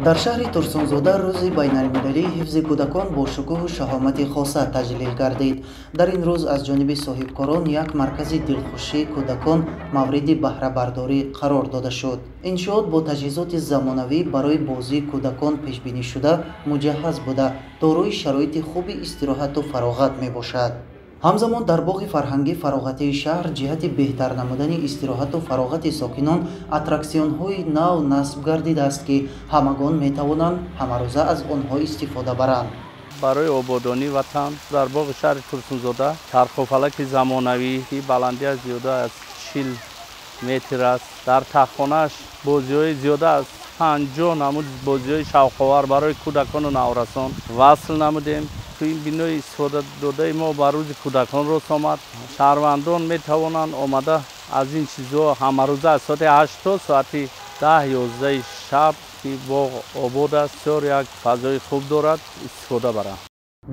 Дар шаҳри Турсунзода рӯзи байналмилалии ҳифзи кӯдакон бо шукӯҳу шаҳомати хоса таҷлил гардид. Дар ин рӯз аз ҷониби соҳибкорон як маркази дилхушии кӯдакон мавриди баҳрабардорӣ қарор дода шуд. Иншоот бо таҷҳизоти замонавӣ барои бозии кӯдакон пешбинӣ шуда муҷаҳҳаз буда, дорои шароити хуби истироҳату фароғат мебошад. Ҳамзамон дар боғи фарҳангӣ фароғатии шаҳр ҷиҳати беҳтар намудани истироҳату фароғати сокинон аттраксионҳои нав насб гардидааст, ки ҳамагон метавонанд ҳамарӯза аз онҳо истифода баранд. Барои ободонии ватан дар боғи шаҳри Турсунзода чархуфалаки замонавӣ, ки баландиаш зиёда аз 40 метр аст, дар тахтхонааш бозиҳои зиёда аз 50 намуд бозиҳои шавқовар барои кӯдакону наврасон васл намудем. Ин бинои истифода додаи мо ба рӯзи кӯдакон рост омад. Шаҳрвандон метавонанд омада аз ин чизҳо ҳамарӯза аз соати 8 то соати 10-11 шаб, ки боғ обод аст, бисёр як фазои хуб дорад, истифода баранд.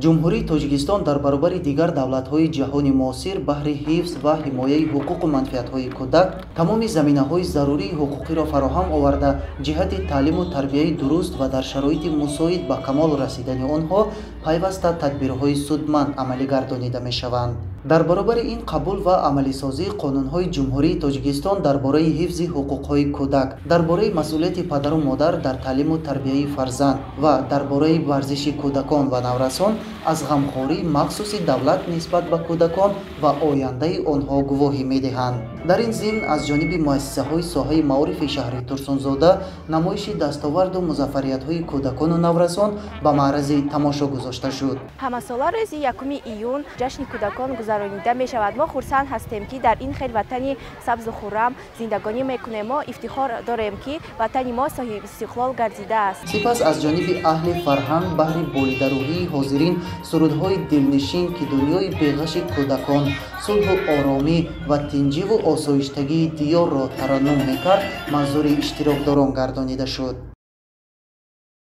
Ҷумҳурии Тоҷикистон дар баробари дигар давлатҳои ҷаҳони муосир баҳри ҳифз ва ҳимояи ҳуқуқу манфиатҳои кӯдак тамоми заминаҳои зарурии ҳуқуқиро фароҳам оварда, ҷиҳати таълиму тарбияи дуруст ва дар шароити мусоид ба камол расидани онҳо пайваста тадбирҳои судманд амалӣ гардонида мешаванд. Дар баробари ин қабул ва амалисозии қонунҳои Ҷумҳурии Тоҷикистон дар бораи ҳифзи ҳуқуқҳои кӯдак, дар бораи масъулияти падару модар дар таълиму тарбияи фарзанд ва дар бораи варзиши кӯдакон ва наврасон аз ғамхории махсуси давлат нисбат ба кӯдакон ва ояндаи онҳо гувоҳӣ медиҳанд. Дар ин зимн аз ҷониби муассисаҳои соҳаи маорифи шаҳри Турсунзода намоиши дастоварду музаффариятҳои кӯдакону наврасон ба маърази тамошо гузошта шуд. Ҳамасола рӯзи 1 июн ҷашни кӯдакон гузаронида мешавад. Мо хурсанд ҳастем, ки дар ин хел ватани сабзу хуррам зиндагонӣ мекунем. Мо ифтихор дорем, ки ватани мо соҳиби истиқлол гардидааст. Сипас аз ҷониби аҳли фарҳанг баҳри болидарӯҳии ҳозирин сурудҳои дилнишин, ки дунёи беғаши кӯдакон, сулҳу оромӣ ва тинҷиву осоиштагии диёрро тараннум мекард, манзури иштирокдорон гардонида шуд.